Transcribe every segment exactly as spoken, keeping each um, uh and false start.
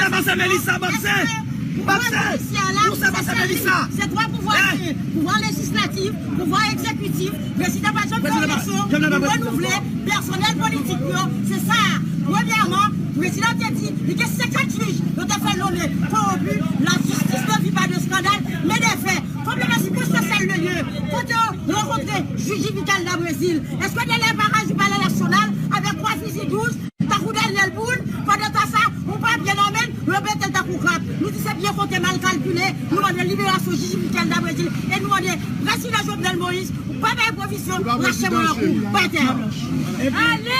Pase Melissa, pase! Pase! Ou se pase Melissa! Se twa pouvwa ki gen, pouvwa lejislatif, pouvwa egzekitif, prezidan pa janm fè eleksyon, nou renouvle pèsonèl politik yo, se sa. Premyèman, prezidan te di, li gen senkant jij, yo te fè nonmen, kowonpi, lajistis ne vit pas de scandale, mais de faits. Konbyen sirkonstansèl le lye, kote yo rankontre jij Vital nan Brezil? Èske de lè baraj ou palè nasyonal avèk twa fizi douz, tankou Daniel Boone, pandan tan sa, yon papye nan men l, yo mete l tankou krab. Nou di se byen konte, mal kalkile, nou mande liberasyon jij Michel Dabrezil, e nou mande prezidan Jovenel Moïse, pa bay pwovizyon, rache mwen yon kou, pa tè. Ale!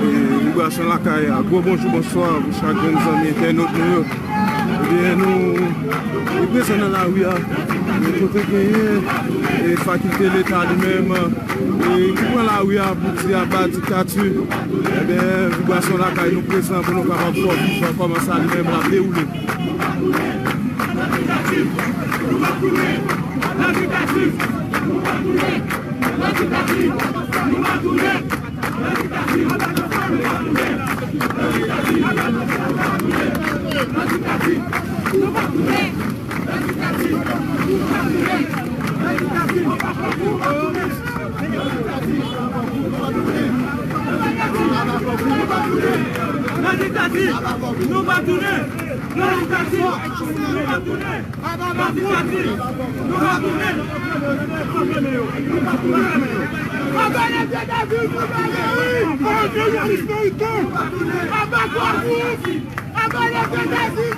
E, Vibrasyon Lakay, gwo bonjou, bonswa pou chak grenn zanmi entènot nou yo. Ebyen, nou, nou prezan nan lari a, e, kote genyen, e, Fakilte Leta li menm, e, ki pran lari a pou di aba diktati. Ebyen, Vibrasyon Lakay, nou prezan pou nou kapab fè w viv kòman sa li menm l ap dewoule. Nan diktati, nou pa tounen! Nan diktati, nou pa tounen! Nan diktati, nou pa tounen! Aba Leta David, aba Leta David! Aba Leta David! Aba Leta David!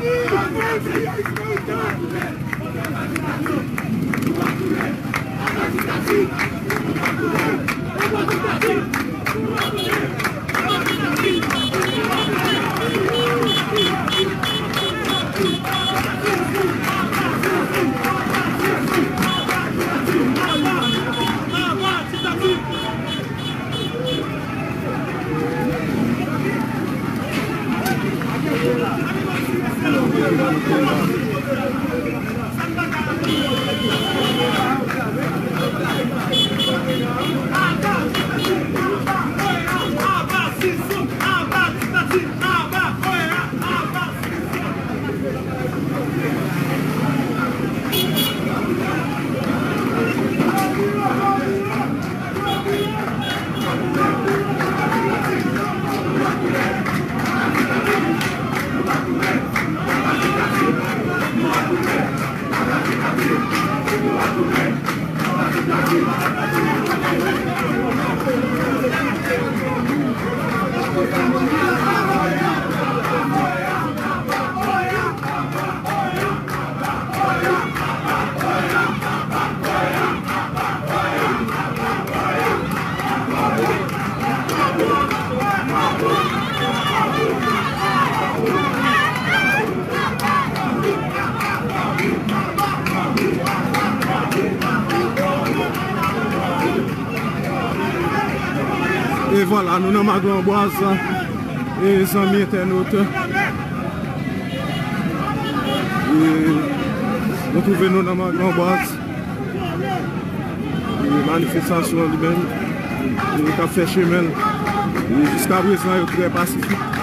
E vwala, nou nan Madanm Anbwaz, e zanmi entènot. E Nou twouve nou nan Maganbwaz. E manifestasyon an li menm, e, k ap fè chemen l. E jiska prezan, yo trè pasifik.